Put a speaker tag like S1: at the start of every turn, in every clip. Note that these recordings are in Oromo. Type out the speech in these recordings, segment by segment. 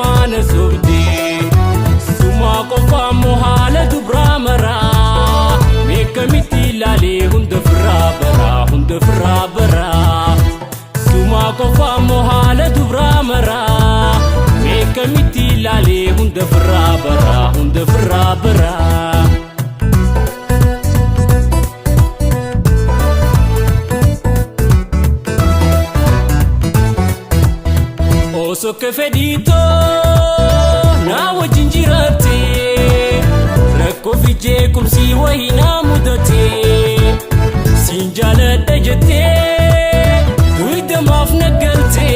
S1: maana sobdee. Sumaa qofaa moo haala dubraa maraa? Meeqamitti ilaalee hunda firraa baraa, hunda firraa baraa. Sumaa qofaa moo haala dubraa maraa? Meeqamitti ilaalee hunda firraa baraa, hunda firraa baraa. Osoo akka fedhiitoo naa wajjin jiraatte, rakkoo fi jeequmsi wayii naa mudate, siin jaaladha jettee duwidamaaf na galte.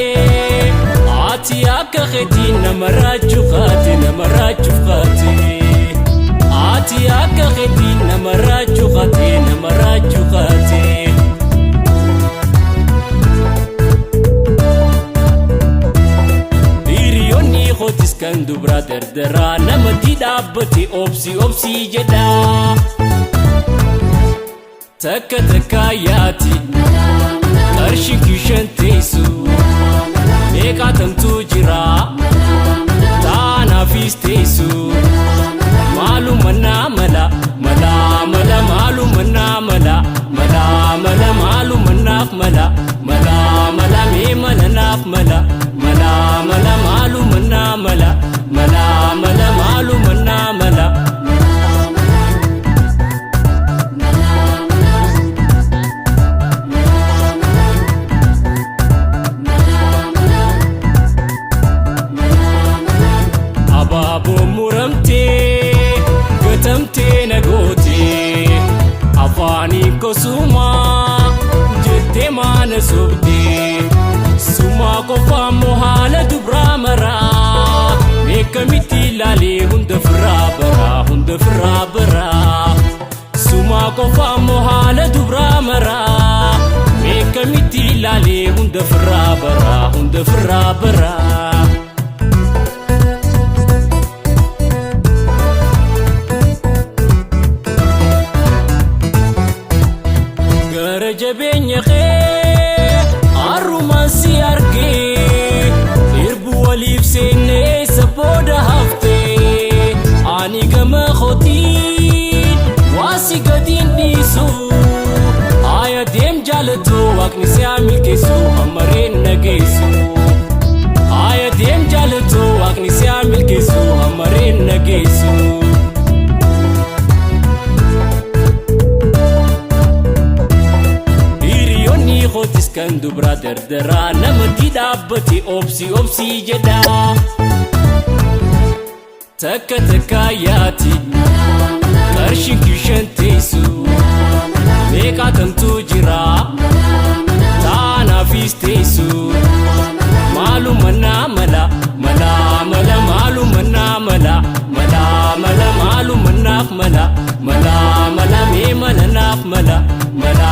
S1: Ati akka keetiin nama raachuu kaate, nama raachuuf kaate. Ati akka keetiin nama raachuu kaate, nama raachuu kaate. Hiriyoonni kootis kan dubraa dardaraa namatti dhaabbate obsi obsi jedha. Takka takka yaati qarshiin kishan teessu, meeqaatamtu jira taanaafis teessu. Maaluma naa mala mala mala, maaluma naa mala mala mala, maaluma naaf mala mala mala, mee mala naaf mala mala mala, maaluma naa mala mala mala, maaluma naa mala. Abaaboo muramtee gatamtee na gootee, afaanii kosumaa jettee maana sobdee. Sumaa qofaa moo haala dubraa maraa? Meeqamitti ilaalee hunda firraa baraa, hunda firraa baraa. Sumaa qofaa moo haala dubraa maraa? Meeqamitti ilaalee hunda firraa baraa, hunda firraa baraa. Gara jabeenya kee har'umaan si argee, irbu waliif seennee isa booda haftee. Ani gama kootiin waa si gadiin dhiisu. Haaya deem jaalatoo, waaqni si haa milkeessu, hammareen nageessu. Haaya deem jaalatoo, waaqni si haa milkeessu, hammareen nageessu. Hiriyoonni kootis kan dubraa dardaraa namatti dhaabbate obsi obsi jedha. Takka takka yaati qarshiin kishan teessu, meeqaatamtu jira taanaafis teessu. Maaluma naa mala mala mala, maaluma naa mala mala mala, maaluma naaf mala mala mala, mee mala naaf mala mala